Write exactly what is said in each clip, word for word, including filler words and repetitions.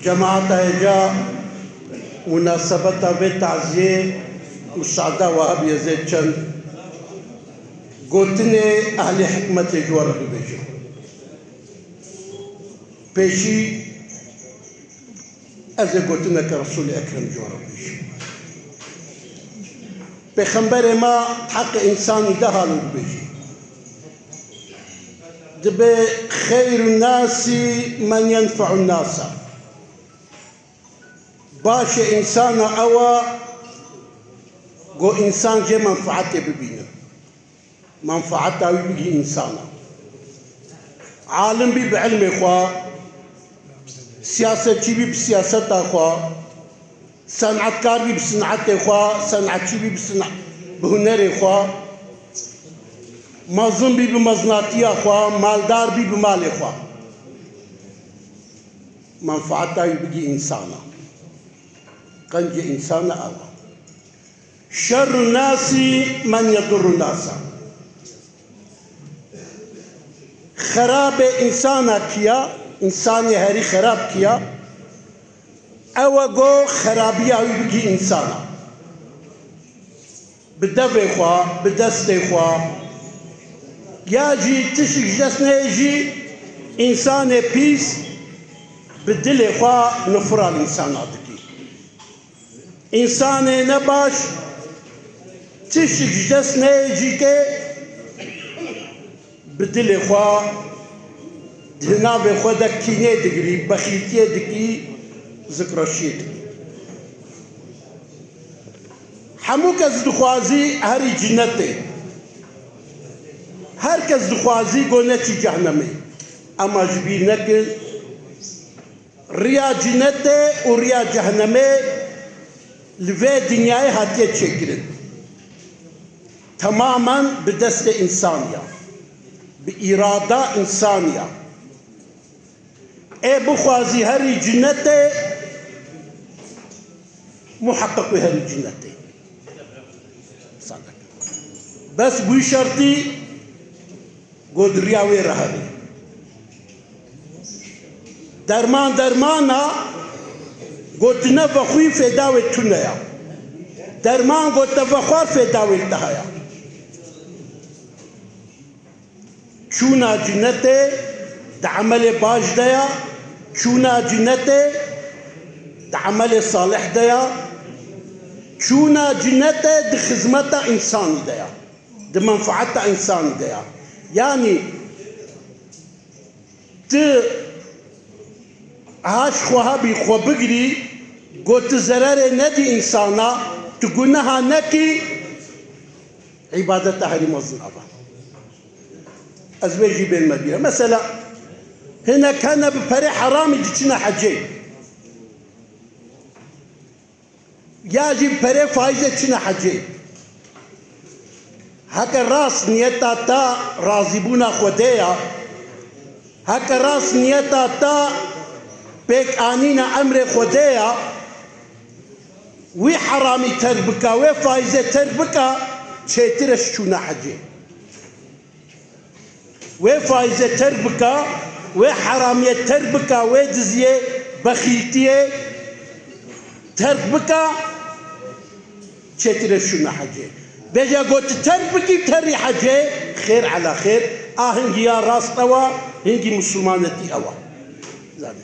Cemaeta hêja munasebeta vê taziyê, musada we hebe ez ê çend gotinê ehlê hikmetê ji we re bibêjim. Pêşî ez ê gotineke Resûlê Ekrem ji we re bibêjim. Pêxemberê me heqê însanî de halo dibêjî. Dibe xeyrun nasi men yenfe'un nasa. Başê însana ew e ku însan jê menfaetê bibîne. Menfaeta wî bigihî însana. Alim bî bi ilmê xwe, siyasetçî bî bi siyaseta xwe, senatkar bî bi senatê xwe, senatçî bî bi sena-, bi hunerê xwe, mezin bî bi mezinatiya xwe, maldar bî bi malê xwe. Menfaeta wî bigihî însana. Qencê însana ew e. Şerrun nasi men yedurrun nasa. Xerabê însana kî ya, însanê herî xerab kî ya, ew e ku xerabiya wî bigihî însana. Bi devê xwe, bi destê xwe, ya jî tişik ji dest neyê jî, însanê pîs bi dilê xwe nifira li însana dikî. Însanê nebaş tişik ji dest neyê jî ke bi dilê xwe, di navê xwe de kînê digirî, bexîltiyê dikî, zikreşiyê dikî. Hemû kes dixwazî herî cinetê. Her kes dixwazî ku neçî cehnemê. Ema ji bîr nekin, riya cinetê û riya cehnemê li vê dinyayê hatiye çêkirin. Temamen bi destê însanî ya. Bi îrada însanî ya. Ê bixwazî herî cinetê, muheqeq wê herî cinetê. Bes bûyî şertî, ku di riya wê re hebê. Derman dermana, ku tu ne vexwî fêda wê tune ya. Derman ku te vexwar fêda wê li te heye. Çûna cinetê di emelê baş de ya, çûna cinetê di emelê salih de ya, çûna cinetê di xizmeta însanî de ya, di menfaeta însanî de ya. Yanî tu ha ji xwe hebî xwe bigirî, ku tu zererê nedî însana, tu guneha nekî, îbadeta herî mezin ev e. Ez wê jî bênme bîra. Mesela, hinek hene bi perê heramî diçine hecê. Ya jî bi perê faîzê çine hecê. Heke rast niyeta te razîbûna Xwedê ya, heke rast niyeta te pêkanîna emrê Xwedê ya, wî heramî terk bike, wê faîzê terk bike, çêtir e ji çûna hecê. Wê faîzê terk bike, wê heramiyê terk bike, wê diziyê, bexîltiyê terk bike, çêtir e ji çûna hecê. Bêje ku tu terk bikî, terî hecê, xêr ela xêr, a hingî ya rast ew e, hingî misilmanetî ew e. Zanî.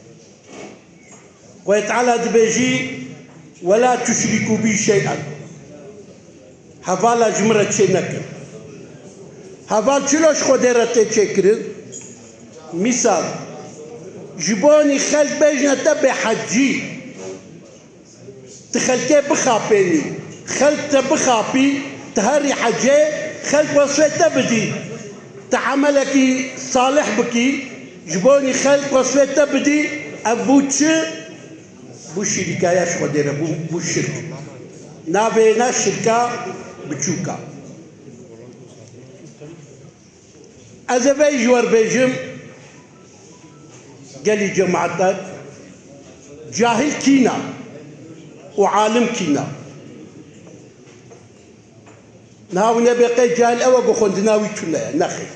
Xwedê Teala dibêjî, "Wela tuşrîkû bî şey'en." Hevala ji min re çê nekin. Heval çilo ji Xwedê re tê çêkirin? Mîsal, ji bonî xelk bêjine te bê hecî. Tu xelkê bixapênî. Xelk te bixapî, tu herî hecê, xelk wesfê te bidî. Tu emelekî salih bikî, ji bonî xelk wesfê te bidî, ev bû çi? Bû şirîkaya ji Xwedê re, bû, bû şirk. Navê ne şirka biçûka. Ez ê vey ji we re bêjim, gelî cemaeta, cahil kîna û alim kîna? Niha hûn ê bê qey cahil ew e ku xwendina wî tune ye. Nexêr.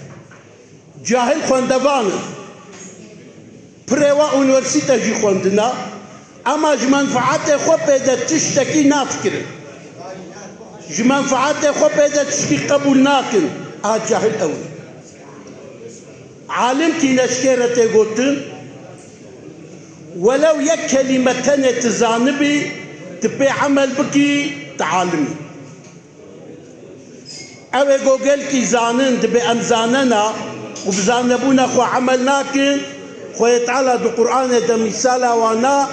Cahil xwendevan in. Pirê we unîversîte jî xwendina. Ema ji menfaetê xwe pê de tiştekî nafikirin. Ji menfaetê xwe pê de tiştî qebûl nakin. A cahil ew in. Alim tîne ji kê re tê gotin, welew yek kelîme tenê tu zanibî, tu pê emel bikî, tu alim î. Ew ê ku gelkî zanin, dibê em zanena û bi zanebûna xwe emel nakin, Xwedê Teala di Qur'anê de mîsala wana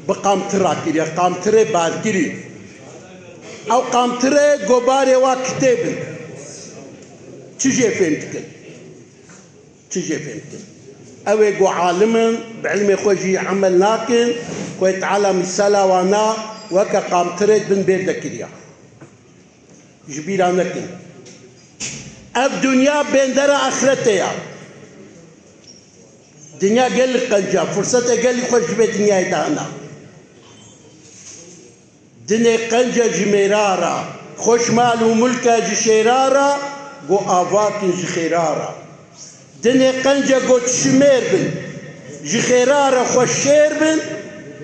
bi qamtira kiriye, qamtirê barkirî. Ew qamtirê gobarê wa kitêb in. Çi jê fêm dikin? Çi jê fêm dikin? Ew ê ku alim in, bi ilmê xwe jî emel nakin, Xwedê Teala mîsala wana weke qamtirê di bin bêr de kiriya. Ji bîra nekin. Ev dinya bêndera axretê ya. Dinya gelek qenc e, firsetê gelek xweş ji vê dinyayê de hene. Dinê qenc e ji mêra re, xweş mal û milk e ji şêra re, ku avakin ji xêra re. Dinê qenc e ku çi şimêr bin, ji xêra re xweş şêr bin,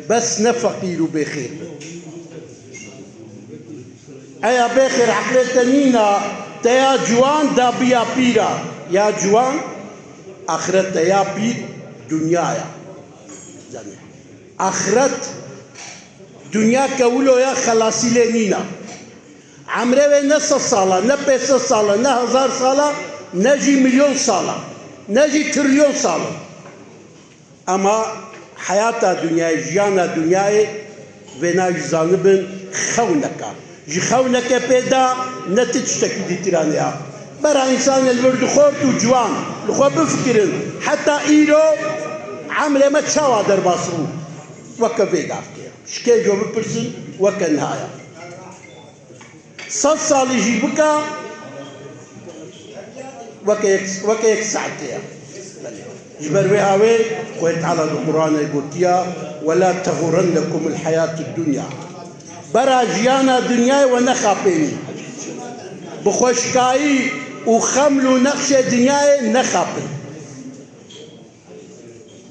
bes ne feqîr û bêxêr bin. Eya bêxêr eqlê te nîna, te ya ciwan dabiya pîra. Ya ciwan, axiret e, ya pîr, dinya ye. Zanî. Axiret, dinya ke wilo ye, xelasî lê nîna. Emrê wê ne sed sal e, ne pênc sed sal e, ne hezar sal e, ne jî milyon sal e, ne jî trilyon sal e. Ema heyata dinyayê, jiyana dinyayê, vêna jî zanibin xewneke. Ji xewneke pê de ne ti tiştekî dîtiran ya. Bera însanê li vir dixort û ciwan li xwe bifikirin, heta îro emrê me çawa derbas bû? Weke vê gavkê ye. Ji kê jo bipirsin, weke niha ye. Sed salî jî bika, weke yek, weke yek saetê ye. Belê. Ji ber wê awê Xwedê Teala di Quranê gotiya, "Wela teğurrennekumul hayatud dunya." Bera jiyana dinyayê we nexapênî. Bi xweşikayî û xeml û nexşê dinyayê nexapin.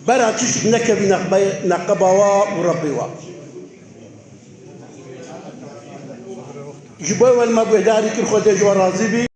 Bera tişt nekevî neqbe-, neqeba wa û Rebbê wa. Ji bo we li me guhdarî kir, Xwedê ji we razî bî.